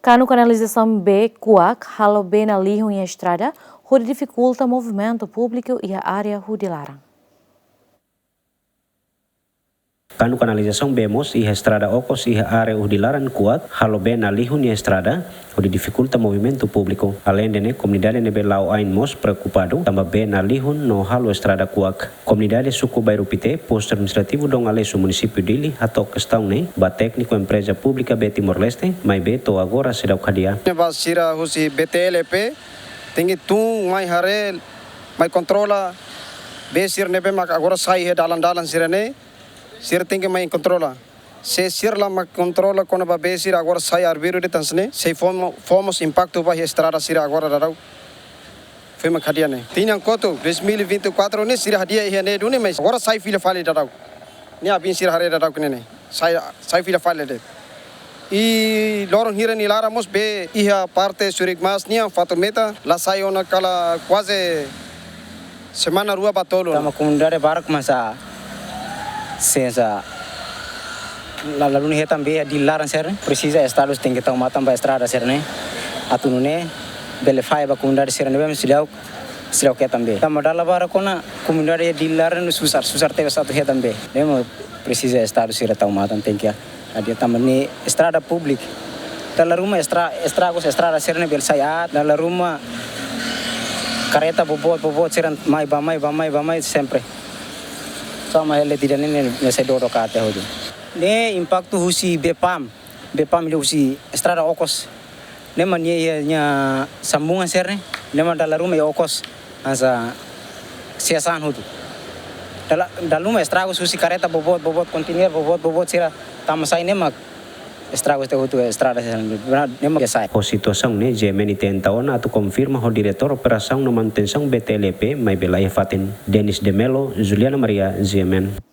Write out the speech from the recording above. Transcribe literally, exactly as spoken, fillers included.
Kanu kanalizasaun bee kuak halo bee nalihun iha estrada, hodi difikulta movimentu públiku iha área Hudi Laran. Kanu kanalizasaun bee mós iha estrada okos iha área Hudi Laran kuak halo bee nalihun iha estrada, hodi difikulta movimentu públiku. Aleinde ne'e, komunidade ne'ebé la'o ain mós preokupadu tanba bee nalihun no halo estrada kuak. Komunidade suku Bairru Pité, postu administrativu Dom Aleixo, munisípiu Dili, hato'o kestaun ne'e ba tékniku empreza públika bee Timor-Leste, maibé to'o agora seidauk hadi'a. Ne'e ba sira husi B T L P, tenke tun mai haree, mai kontrola bee sira ne'ebé mak agora sai iha dalan-dalan sira-ne'e, sira tenke mai kontrola. Se sira la mak kontrola kona-ba bee sira agora sai arbiru de'it hanesan ne'e, sei fó mo-, fó mós impaktu ba iha estrada sira agora daudaun foin mak hadi'a ne'e. Tinan kotuk, dois mil e vinte e quatro ne'e sira hadi'a iha ne'e duni, mas agora sai fila fali daudaun. Ne'e abin sira haree daudaun ne'e ne'e. Sai, sai fila fali de'it. I loron hira nia laran mós bee iha parte Surik Mas nian Fatumeta la sai ona kala kuaze semana rua ba tolu. Tanba komunidade barak mós hanesan la, la duni hetan bee iha Dili laran sira-ne'e, presiza estadu tenke tau matan ba estrada sira-ne'e. Atu nune'e bele fahe ba komunidade sira-ne'e, bee seidauk, seidauk hetan bee. Tanba dala barak ona komunidade iha Dili laran susar, susar tebes atu hetan bee. Ne'e mak presiza estadu sira tau matan, tenke hadi'a tanba ne'e estrada públika. Dala ruma estra-, estragus estrada sira-ne'e bele sai aat, dala ruma kareta boboot, boboot sira mai bá mai, bá mai, bá mai sempre. Só mai ele tidak ne'e, ne'e sai dodok até hoje. Ne'e impaktu husi bee PAM, bee PAM ida husi estrada okos. Ne'e mak nia, nia sambungan sira-ne'e, ne'e mak dala ruma iha okos hanesan sesan hotu. Dala, dala ruma estragus husi kareta boboot, boboot, konteiner boboot, boboot sira tama sai, ne'e mak estragus tiha hotu estrada sira-ne'e, ne'e mak sai. Ho situasaun ne'e, G M N tenta ona atu konfirma ho diretór operasaun no manutensaun B T L P, maibé laiha fatin. Denis de Melo, Juliana Maria, G M N.